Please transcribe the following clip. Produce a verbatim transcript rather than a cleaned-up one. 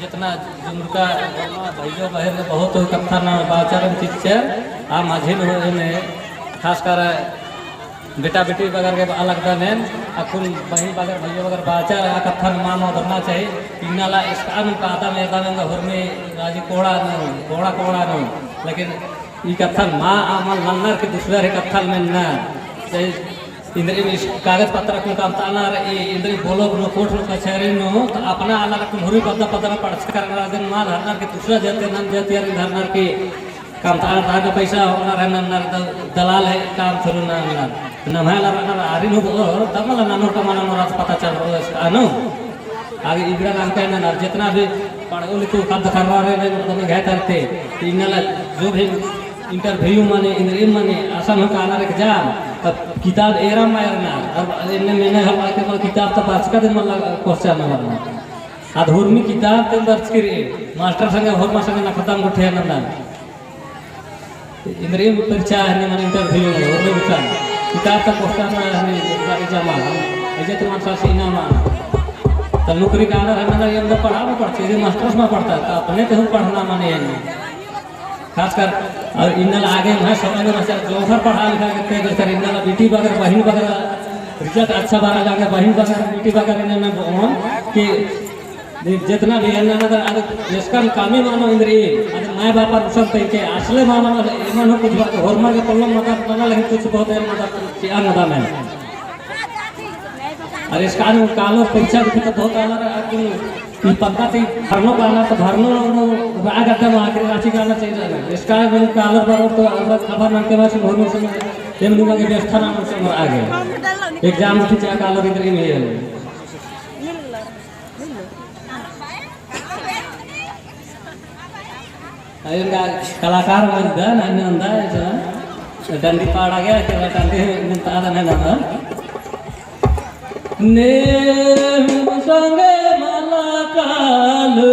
इतना जुमरुका भइयो बहिन के बहुत कत्थन बाचर चिच्चर, आ मझिन हो एने खासकर बेटा बेटी बगर के बआ लगदन एन, अक्कुन बहिन बगर भइयो बगर बाचर आ कत्थन मा मोदरना चाही। इन्ना ला एसकान कादम एदम एंगा हुरमी राजी कोड़ा नू, कोड़ा कोड़ा नू, लेकिन ई कत्थन मा आमल नन्नर के दूसरा रे कत्थन मेन्ना। चाहे इन्द्रिम इस कागज पत्र कुन कमतानर, ई इन्द्रिम बोलो कुन कोर्ट नू कचहरी नू, तो अपना आलर कुन हुरी पद्दा पद्दा पढ़चका रअनर, अदिन मा धरनर के दूसरा जाति नम जातियर धरनर के कमतानर, ताकि पैसा होअनर है नन्नर, द-, दलाल है काम थोड़ो नन्नर। नम्है आलर रअनर आरिन हूँ बओर, तब मला ननोर का मला नोरा पता चल रओ एसकानो। आगे इबड़ा नाम कहना ना, जितना भी पढ़ो लिखो कद कर रहा है, मैं तुम्हें गए करते, इन्ना ला जो भी interview मने, इन्द्रिम मने, असन हो कानर exam, तब किताब एरा मायरना, अब इन्ने महीने हम आके मल किताब तो बाचका दिन मल question ना मरना। अद हुरमी किताब ते दर्ज करी, मास्टर संगे, होरमा संगे ना खतम गुठे नंदन। इन्द्रिम परीक्षा हने मने interview में, होरमे गुट्ठिन। किताब ता question ना हने, exam आ, ऐसे तो मन सा सीना मा। तो नौकरी कानर हने ना, ये अंदर पढ़ा ना पढ़ते, ये मास्टर मा पढ़ता, तो अपने तो हम पढ़ना मने ये नहीं। खासकर, और इन्ना ला आगे मैं समझ में सर, जो सर पढ़ा लिखा करते, जो सर इन्ना ला बेटी बगर, बहिन बगर, result अच्छा बना लागे, बहिन बगर, बेटी बगर, इन्ना ना बोल के देख, जितना भी है ना, अगर, अगर एसकन कामी मानो इन्द्रिम, अगर माय बापर उसन तैके, असले मानो, एमन हो कुछ बात, होरमर के पल्लम मदद मना, लेकिन कुछ बहुत है मदद किया ना दामे। अरे एसकन कालो परीक्षा भी तो बहुत आलर, अगर ई पक्का ती भरनो काला तो भरनो, नो, राग अड्डा में आखिरी रांची काला चाहिए ना। एसकन कालो भरो तो अगर खबर ना के बाद से होरमर से, एम लोग के व्यवस्था ना से आगे। Exam ठीक है, कालो इन्द्रिम है। अयो गा कलाकार मन्दा, नन्ना अन्दा, ऐसा डंडी पाड़ा गया, केवल डंडी मिलता था, नन्ना अन्दा। ने संगे मला कालू